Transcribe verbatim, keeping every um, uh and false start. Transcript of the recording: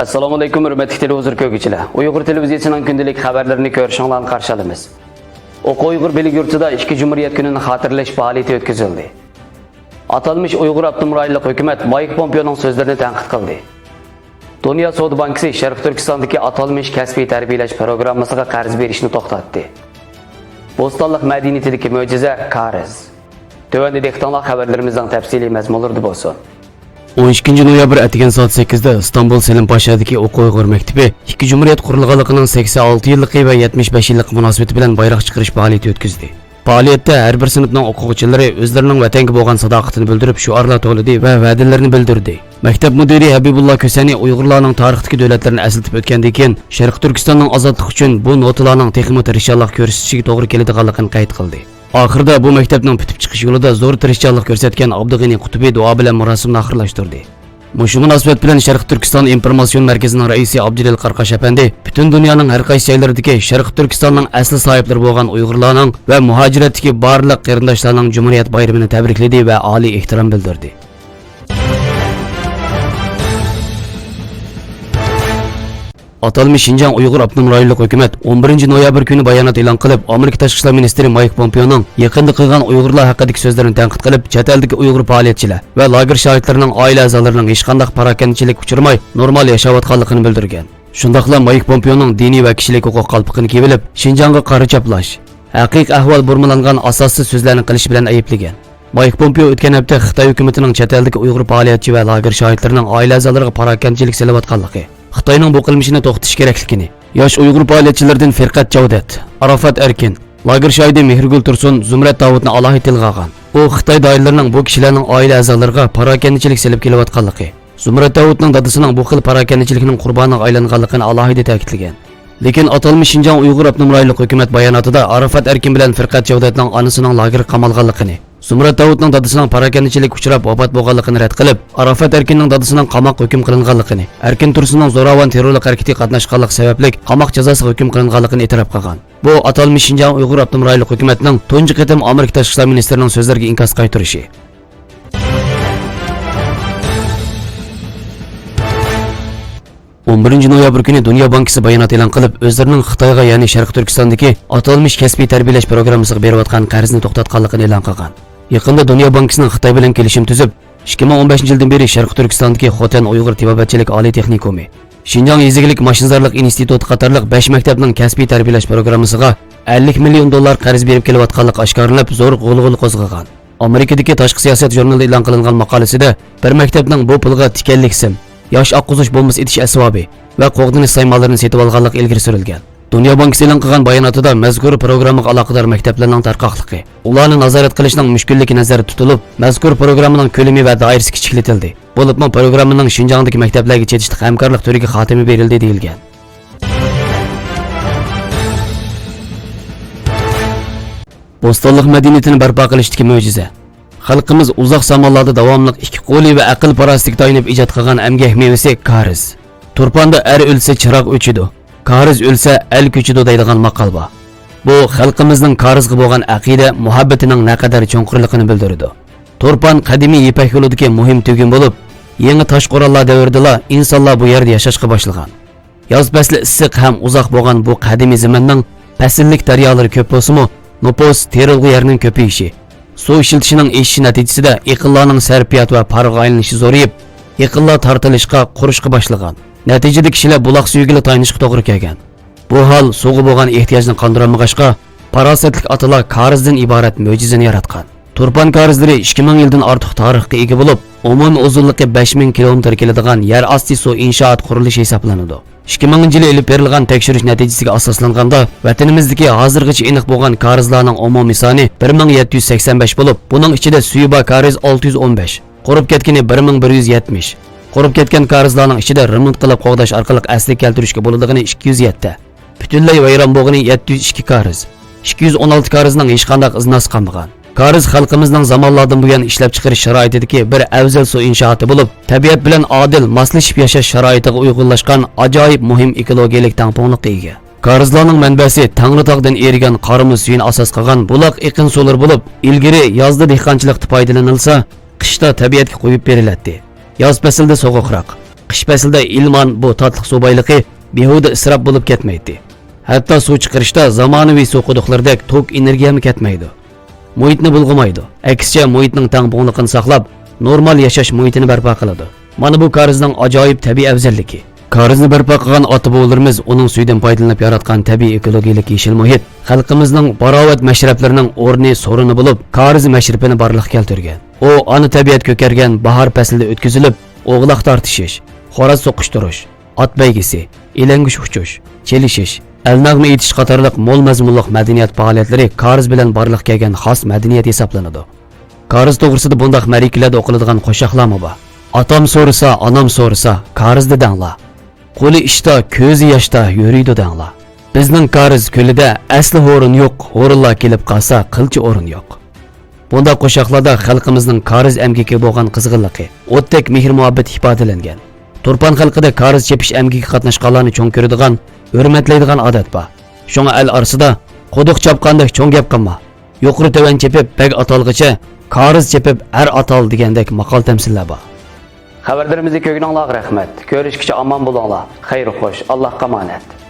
ئەسسالامۇئەلەيكۇم، ھۆرمەتلىك تېلېۋىزور كۆرگۈچىلەر. ئۇيغۇر تېلېۋىزىيىسىنىڭ كۈندىلىك خەۋەرلىرىنى كۆرۈشۈڭلارنى قارشى ئالىمىز. ئوقۇ ئۇيغۇر بىلىك يۇرتىدا ئىككى جۇمھۇرىيەت كۈنىنى خاتىرىلەش پائالىيىتى ئۆتكۈزۈلدى. ئاتالمىش ئۇيغۇر ئاپتونوم رايونلۇق ھۆكۈمەت مايك پومپېئونىڭ سۆزلىرىنى تەنقىد قىلدى. دۇنيا سودا بانكىسى شەرقىي تۈركىستاندىكى ئاتالمىش كەسپىي تەربىيەلەش پىروگراممىسىغا قەرز بېرىشنى توختاتتى. بوستانلىق مەدەنىيىتىدىكى مۆجىزە، كارىز. تۆۋەندە دىققىتىڭلار خەۋەرلىرىمىزنىڭ تەپسىلىي مەزمۇنلىرىدا بولسۇن. ئون ئىككىنچى نويابىر ئتىگەن سائەت سەككىزدە ئىستانبۇل سېلىم پاشادىكى ئوقۇ ئۇيغۇر مەكتىپى ئىككى جۇمھۇرىيەت قۇرۇلغانلىقىنىڭ سەكسەن ئالتە يىللىقى ۋە يەتمىش بەش يىللىقى مۇناسىۋىتى بىلەن بايراق چىقىرىش پائالىيىتى ئۆتكۈزدى. پائالىيەتتە ھەر بىر سىنىپنىڭ ئوقۇغۇچىلىرى ئۆزلىرىنىڭ ۋەتەنگە بولغان ساداقىتىنى بىلدۈرۈپ، شوئارلار توۋلىدى ۋە ۋەدىلىرىنى بىلدۈردى. مەكتەپ مۇدىرى ھەبىبۇللا كۆسەنى ئۇيغۇرلارنىڭ تارىختىكى دۆلەتلىرىنى ئەسلىتىپ ئۆتكەندىن كېيىن، شەرقىي تۈركىستاننىڭ ئازادلىقى ئۈچۈن بۇ نوتىلارنىڭ تېخىمۇ تىرىشچانلىق كۆرسىتىشىگە توغرا كېلىدىغانلىقىنى قەيت قىلدى. ئاخىرىدا بۇ مەكتەپنىڭ پۈتۈپ چىقىش يولىدا زور تىرىشچانلىق كۆرسەتكەن ئابدۇغېنى قۇتۇبى دۇئا بىلەن مۇراسىمنى ئاخىرلاشتۇردى. مۇشۇ مۇناسىۋەت بىلەن شەرقىي تۈركىستان ئىنفورماتسىيون مەركىزىنىڭ رەئىسى ئابدۇجېلىل قاراقاش ئەپەندى پۈتۈن دۇنيانىڭ ھەر قايسى جايلىرىدىكى شەرقىي تۈركىستاننىڭ ئەسلى ساھىبلىرى بولغان ئۇيغۇرلارنىڭ ۋە مۇھاجىرەتتىكى بارلىق قېرىنداشلارنىڭ جۇمھۇرىيەت بايرىمىنى تەبرىكلىدى ۋە ئالىي ئېھتىرام بىلدۈردى. ئاتالمىش شىنجاڭ ئۇيغۇر ئاپتونوم رايونلۇق ھۆكۈمەت ئون بىرىنچى نويابىر كۈنى بايانات ئېلان قىلىپ، ئامېرىكا تاشقى ئىشلار مىنىستىرى مايك پومپېئونىڭ يېقىندا قىلغان ئۇيغۇرلار ھەققىدىكى سۆزلىرىنى تەنقىد قىلىپ، چەت ئەلدىكى ئۇيغۇر پائالىيەتچىلەر ۋە لاگېر شاھىتلىرىنىڭ ئائىلە ئەزالىرىنىڭ ھېچقانداق پاراكەندىچىلىككە ئۇچرىماي، نورمال ياشاۋاتقانلىقىنى بىلدۈرگەن. شۇنداقلا مايك پومپېئونىڭ دىنىي ۋە كىشىلىك ھوقۇق قالپىقىنى كىيىۋېلىپ، شىنجاڭغا قارا چاپلاش، ھەقىقىي ئەھۋال بۇرمىلانغان ئاساسسىز سۆزلەرنى قىلىش بىلەن ئەيىبلىگەن. مايك پومپېئو ئۆتكەن ھەپتە خىتاي ھۆكۈمىتىنىڭ چەت ئەلدىكى ئۇيغۇر پائالىيەتچى ۋە لاگېر شاھىتلىرىنىڭ ئائىلە ئەزالىرىغا پاراكەندىچىلىك سېلىۋاتقانلىقى، خىتاينىڭ بۇ قىلمىشىنى توختىتىش كېرەكلىكىنى، ياش ئۇيغۇر پائالىيەتچىلىرىدىن فىرقەت جاۋدەت، ئاراپات ئەركىن، لاگېر شاھىتى مېھرىگۈل تۇرسۇن، زۇمرەت داۋۇتنى ئالاھىدە تىلغا ئالغان. ئۇ خىتاي دائىرىلىرىنىڭ بۇ كىشىلەرنىڭ ئائىلە ئەزالىرىغا پاراكەندىچىلىك سېلىپ كېلىۋاتقانلىقى، زۇمرەت داۋۇتنىڭ دادىسىنىڭ بۇ خىل پاراكەندىچىلىكنىڭ قۇربانىغا ئايلانغانلىقىنى ئالاھىدە تەكىتلىگەن. لېكىن ئاتالمىش شىنجاڭ ئۇيغۇر ئاپتونوم رايونلۇق ھۆكۈمەت باياناتىدا ئاراپات ئەركىن بىلەن فىرقەت جاۋدەتنىڭ ئانىسىنىڭ لاگېرغا قامالغانلىقىنى، زۇمرەت داۋۇتنىڭ دادىسىنىڭ پاراكەندىچىلىككە ئۇچراپ ۋاپات بولغانلىقىنى رەت قىلىپ، ئاراپات ئەركىننىڭ دادىسىنىڭ قاماققا ھۆكۈم قىلىنغانلىقىنى، ئەركىن تۇرسۇننىڭ زوراۋان تېررورلۇق ھەرىكىتىگە قاتناشقانلىقى سەۋەبلىك قاماق جازاسىغا ھۆكۈم قىلىنغانلىقىنى ئېتىراپ قىلغان. بۇ ئاتالمىش شىنجاڭ ئۇيغۇر ئاپتونوم رايونلۇق ھۆكۈمەتنىڭ تۇنجى قېتىم ئامېرىكا تاشقى ئىشلار مىنىستىرىنىڭ سۆزلىرىگە ئىنكاس قايتۇرۇشى. ئون بىرىنچى نويابىر كۈنى دۇنيا بانكىسى بايانات ئېلان قىلىپ، ئۆزلىرىنىڭ خىتايغا، يەنى شەرقىي تۈركىستاندىكى ئاتالمىش كەسپىي تەربىيەلەش پىروگراممىسىغا بېرىۋاتقان قەرزنى توختاتقانلىقىنى ئېلان قىلغان. يېقىندا دۇنيا بانكىسىنىڭ خىتاي بىلەن كېلىشىم تۈزۈپ، ئىككى مىڭ ئون بەشىنچى يىلدىن بېرى شەرقىي تۈركىستاندىكى خوتەن ئۇيغۇر تېبابەتچىلىك ئالىي تېخنىكومى، شىنجاڭ يېزا ئىگىلىك ماشىنىزارلىق ئىنستىتۇتى قاتارلىق بەش مەكتەپنىڭ كەسپىي تەربىيەلەش پىروگراممىسىغا ئەللىك مىليون دوللار قەرز بېرىپ كېلىۋاتقانلىقى ئاشكارىلىنىپ، زور غۇلغۇلا قوزغىغان. ئامېرىكىدىكى تاشقى سىياسەت ژۇرنىلىدا ئېلان قىلىنغان ماقالىسىدە، بىر مەكتەپنىڭ بۇ پۇلغا تىكەنلىك سىم، ياش ئاققۇزۇش بومبىسى ئېتىش ئەسۋابى ۋە قوغدىنىش سايمانلىرىنى سېتىۋالغانلىقى ئىلگىرى سۈرۈلگەن. دۇنيا بانكىسى ئېلان قىلغان باياناتىدا مەزكۇر پىروگراممىغا ئالاقىدار مەكتەپلەرنىڭ تارقاقلىقى، ئۇلارنى نازارەت قىلىشنىڭ مۈشكۈللۈكى نەزەردە تۇتۇلۇپ، مەزكۇر پىروگراممىنىڭ كۆلىمى ۋە دائىرىسى كىچىكلىتىلدى. بولۇپمۇ پىروگراممىنىڭ شىنجاڭدىكى مەكتەپلەرگە چېتىشلىق ھەمكارلىق تۈرىگە خاتىمە بېرىلدى دېيىلگەن. بوستانلىق مەدەنىيىتىنى بەرپا قىلىشتىكى مۆجىزە. خەلقىمىز ئۇزاق زامانلاردا داۋاملىق ئىككى قولى ۋە ئەقىل-پاراسىتىگە تايىنىپ ئىجاد قىلغان ئەمگەك مېۋىسى كارىز. تۇرپاندا ئەر ئۆلسە چىراغ ئۆچىدۇ، كارىز ئۆلسە ئەل كۆچىدۇ دەيدىغان ماقال بار. بۇ خەلقىمىزنىڭ كارىزغا بولغان ئەقىدە مۇھەببىتىنىڭ نەقەدەر چوڭقۇرلۇقىنى بىلدۈرىدۇ. تۇرپان قەدىمىي يىپەك يولىدىكى مۇھىم تۈگۈن بولۇپ، يېڭى تاش قوراللار دەۋرىدىلا ئىنسانلار بۇ يەردە ياشاشقا باشلىغان. ياز پەسلى ئىسسىق ھەم ئۇزاق بولغان بۇ قەدىمىي زېمىننىڭ پەسىللىك دەريالىرى كۆپ بولسىمۇ، نوپۇس، تېرىلغۇ يەرنىڭ كۆپىيىشى، سۇ ئىشلىتىشنىڭ ئېشىشى نەتىجىسىدە ئېقىنلارنىڭ سەرپىيات ۋە پارغا ئايلىنىشى زورىيىپ، ئېقىنلار تارتىلىشقا، قۇرۇشقا باشلىغان. نەتىجىدە كىشىلەر بۇلاق سۈيىگىلا تايىنىشقا توغرا كەلگەن. بۇ ھال سۇغا بولغان ئېھتىياجنى قاندۇرالمىغاچقا، پاراسەتلىك ئاتىلار كارىزدىن ئىبارەت مۆجىزىنى ياراتقان. تۇرپان كارىزلىرى ئىككى مىڭ يىلدىن ئارتۇق تارىخقا ئىگە بولۇپ، ئومۇمىي ئۇزۇنلۇقى بەش مىڭ كىلومېتىر كېلىدىغان يەر ئاستى سۇ ئىنشائات قۇرۇلۇشى ھېسابلىنىدۇ. ئىككى مىڭىنچى يىلى ئېلىپ بېرىلغان تەكشۈرۈش نەتىجىسىگە ئاساسلانغاندا، ۋەتىنىمىزدىكى ھازىرغىچە ئېنىق بولغان كارىزلارنىڭ ئومۇمىي سانى بىر مىڭ يەتتە يۈز سەكسەن بەش بولۇپ، بۇنىڭ ئىچىدە سۈيى بار كارىز ئالتە يۈز ئون بەش، قۇرۇپ كەتكىنى بىر مىڭ بىر يۈز يەتمىش. قۇرۇپ كەتكەن كارىزلارنىڭ ئىچىدە رېمونت قىلىپ قوغداش ئارقىلىق ئەسلىگە كەلتۈرۈشكە بولىدىغىنى ئىككى يۈز يەتتە. پۈتۈنلەي ۋەيران بولغىنى يەتتە يۈز ئىككى كارىز. ئىككى يۈز ئون ئالتە كارىزنىڭ ھېچقانداق ئىزناسى قالمىغان. كارىز خەلقىمىزنىڭ زامانلاردىن بۇيان ئىشلەپچىقىرىش شارائىتىدىكى بىر ئەۋزەل سۇ ئىنشائاتى بولۇپ، تەبىئەت بىلەن ئادىل ماسلىشىپ ياشاش شارائىتىغا ئۇيغۇنلاشقان ئاجايىپ مۇھىم ئېكولوگىيەلىك تەڭپۇڭلۇققا ئىگە. كارىزلارنىڭ مەنبەسى تەڭرىتاغدىن ئېرىگەن قارامۇ سۈيىنى ئاساس قىلغان بۇلاق ئېقىن سۇلىرى بولۇپ، ئىلگىرى يازدا دېھقانچىلىقتا پايدىلىنىلسا، قىشتا تەبىئەتكە قويۇپ بېرىلەتتى. ياز پەسلىدە سوغۇقراق، قىش پەسلىدە ئىلمان بۇ تاتلىق سۇ بايلىقى بىھۇدە ئىسراپ بولۇپ كەتمەيتتى. ھەتتا سۇ چىقىرىشتا زامانىۋى سۇ قۇدۇقلىرىدەك توك ئېنېرگىيەمۇ كەتمەيدۇ. مۇھىتنى بۇلغىمايدۇ، ئەكسىچە مۇھىتنىڭ تەڭپۇڭلۇقىنى ساقلاپ، نورمال ياشاش مۇھىتىنى بەرپا قىلىدۇ. مانا بۇ كارىزنىڭ ئاجايىپ تەبىئىي ئەۋزەللىكى. كارىزنى بەرپا قىلغان ئاتا-بوۋىلىرىمىز ئۇنىڭ سۈيىدىن پايدىلىنىپ ياراتقان تەبىئىي ئېكولوگىيەلىك يېشىل مۇھىت خەلقىمىزنىڭ باراۋەت مەشرەپلىرىنىڭ ئورنى، سورۇنى بولۇپ، كارىز مەشرىپىنى بارلىققا كەلتۈرگەن. ئۇ ئانا تەبىئەت كۆكەرگەن باھار پەسلىدە ئۆتكۈزۈلۈپ، ئوغلاق تارتىشىش، خوراز سوقۇشتۇرۇش، ئات بەيگىسى، ئېلەڭگۈچ ئۇچۇش، چېلىشىش، ئەلنەغمە ئېيتىش قاتارلىق مول مەزمۇنلۇق مەدەنىيەت پائالىيەتلىرى كارىز بىلەن بارلىققا كەلگەن خاس مەدەنىيەت ھېسابلىنىدۇ. كارىز توغرىسىدا بۇنداق مەرىكىلەردە ئوقۇلىدىغان قوشاقلارمۇ بار. «ئاتام سورىسا، ئانام سورىسا، كارىزدا دەڭلار. قولى ئىشتا، كۆزى ياشتا يۈرىدۇ دەڭلار. بىزنىڭ كارىز كۆلىدە ئەسلى ھورۇن يوق، ھورۇنلار كېلىپ قالسا، قىلچە ئورۇن يوق.» بۇنداق قوشاقلاردا خەلقىمىزنىڭ كارىز ئەمگىكىگە بولغان قىزغىنلىقى، ئوتتەك مېھىر-مۇھەببىتى ئىپادىلەنگەن. تۇرپان خەلقىدە كارىز چېپىش ئەمگىكىگە قاتناشقانلارنى چوڭ كۆرىدىغان، ھۆرمەتلەيدىغان ئادەت بار. شۇڭا ئەل ئارىسىدا «قۇدۇق چاپقاندەك چوڭ گەپ قىلما، يۇقىرى-تۆۋەن چېپىپ بەگ ئاتالغىچە، كارىز چېپىپ ئەر ئاتال» دېگەندەك ماقال-تەمسىللەر بار. خەۋەرلىرىمىزنى كۆرگىنىڭلارغا رەھمەت. كۆرۈشكىچە ئامان بولۇڭلار. خەير خوش. ئاللاھقا ئامانەت.